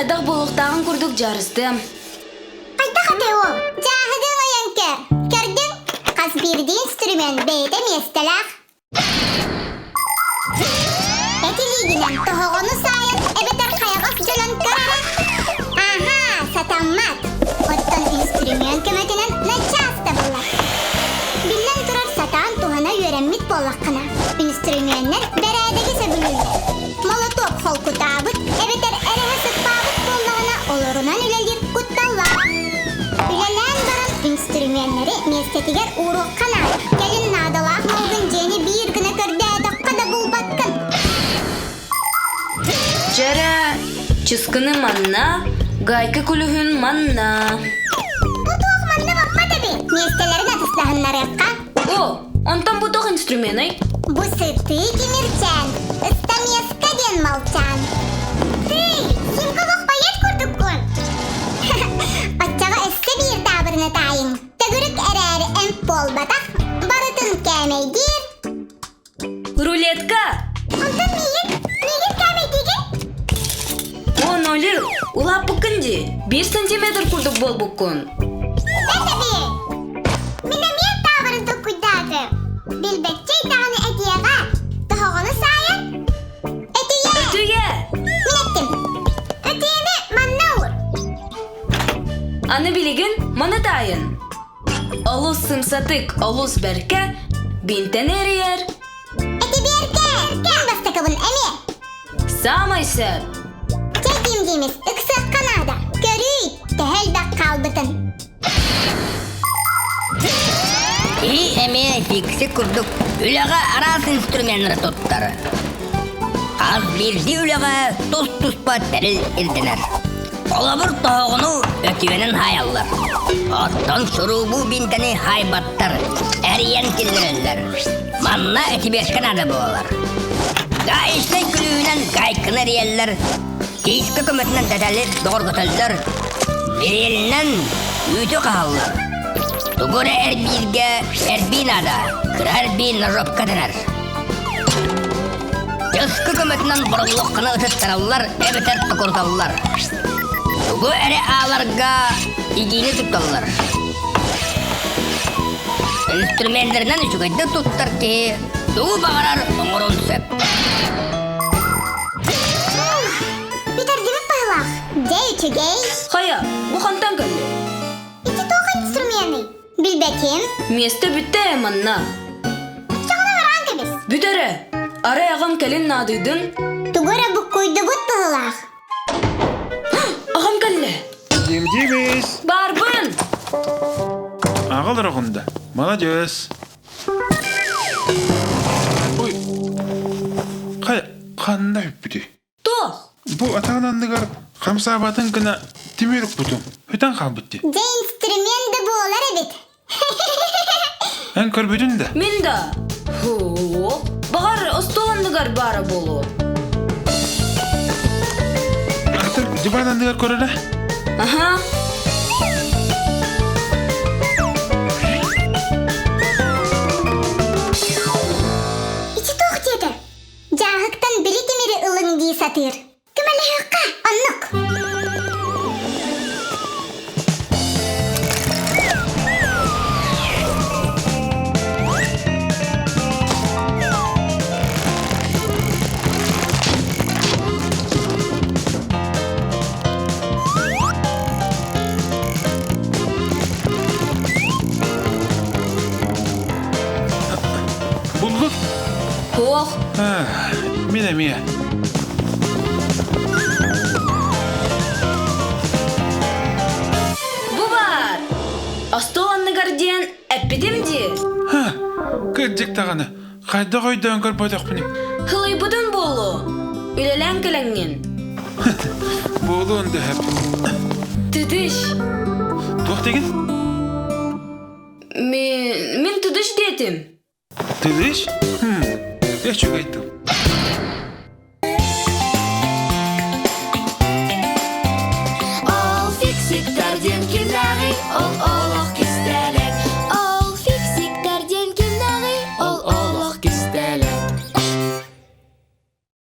хайдах буолуохтааҕын курдук дьаарыстыам. Хайдах этэй ол? Дьааһыгыҥ ойон көр. Көрдүҥ? Хас биирдии инструмент бэйэтэ миэстэлээх. Эт илиигинэн тоһоҕону саайан эбэтэр хайаҕас дьонон көр эрэ. Аһаа, сатаммат. Оттон инструмент көмөтүнэн начаас табыллар. Биллэн турар, сатаан туһана үөрэммит буоллаххына, инструменнэр бэрээдэги сөбүлүүллэр. Молотуок холкутаабыт эбэтэр эрэһэ сыппаабыт буоллаҕына, олорунан үлэлиир кутталлаах. Үлэлээн баран инструменнэри миэстэтигэр ууруохха наада. Кэлин наадалаах малгын дьиэни биир гына көрдөөтөххө да булбаккын. Дьэрэ, чыскыны манна, гайка күлүһүн манна. Бу туох манна баппат эбит? Миэстэлэрин атастаһыннарыахха. О, онтон бу туох инструменай? Бу сытыы тимирчээн, ыстамиэска диэн малчаан. Тый, симка бохпайет курдуккун. Оччоҕо өссө биир таабырыны таайыҥ. Төгүрүк эрээри эмп буолбатах, барытын кээмэйдиир. Рулетка! Онтон миигин, миигин кээмэйдиигин? О, нолю, улааппыккын дии. Биир сантиметр курдук буолбуккун. Этэби! Мин эмиэ таабырын толкуйдаатым. Билбэтчэй даҕаны этиэҕэ. Тоһоҕону саайан Өтүйэ! Өтүйэ! Мин эттим. Өтүйэни манна уур. Аны билигин маны таайын. Олус сымсатык, олус бэркэ бинтэн эрийэр. Этибиэркэ! Ким бастакыбын эмиэ? Саамай сөп. Чэ, Дим Димис, ыксыахха наада. Көрүүй, төһө элбэх хаалбытын. Киһи эмиэ фикси курдук үлэҕэ араас инструменнары туттар. Хас биирдии үлэҕэ тус-туспа тэрил ирдэнэр. Холобур, тоһоҕону өтүйэнэн хаайаллар. Оттон суруубу бинтэни хаайбаттар, эрийэн киллэрэллэр. Манна этибиэскэ наада буолар. Гаечнай күлүүһүнэн гайканы эрийэллэр, Киискэ көмөтүнэн тэтэли доҕорготоллор, бириэлинэн үүтү хаһаллар. Тугу эрэ эрбииргэ эрбии наада, кыра эрбии ножопка дэнэр. Чыскы көмөтүнэн бороллоххуна ытыттараллар эбэтэр токуруталлар. Тугу эрэ ааларга игиини тутталлар. Инструменнэринэн үчүгэйдик туттар киһи тугу баҕарар оҥоруон сөп. Бүтэрдибит быһылаах. Дьэ үчүгэй. Хайа, бу хантан кэлли? Ити туох инструменый? Билбэтим. Миэстэ бүттэ ээ манна. Оччоҕуна бараан кэбис. Бүт эрэ. Арай аҕам кэлин наадыйдын. Тугу эрэ буккуйдубут быһылаах. Аҕам кэллэ. Дим Димис! Баарбын! Аҕал ороҕунда. Маладьыас. Ой, хайа, ханна бүппүтүй? Туох? Бу атаҕын анныгар хамсаабатын гына тимир укпутум. Бүтэн хаалбыт дии. Дьэ инструмент да буолар эбит. Эн көрбүтүн да? Мин да. Һуу, баҕар остуол анныгар баара буолуо. Атын диван анныгар көрөрө? Аха. Ити туох диэтэ? Дьааһыктан били тимири ылыҥ дии сатыыр. Көмөлөһүөххэ, оннук. Буллут? Суох. Мин эмиэ. Бу баар! Остуол анныгар диэн эппитим дии. Ха, кырдьык даҕаны, Хайдах өйдөөн көрбөтөхпүнүй? Кылыйбытын буолуо. Үлэлээн кэлэҥҥин. Буолуон дөһөп. Тыдыш. Туох дигин? Мин, мин тыдыш диэтим. Тыдыш? Хм, үчүгэй тыл. Ол фиксиктар диэн кимнээҕий? Ол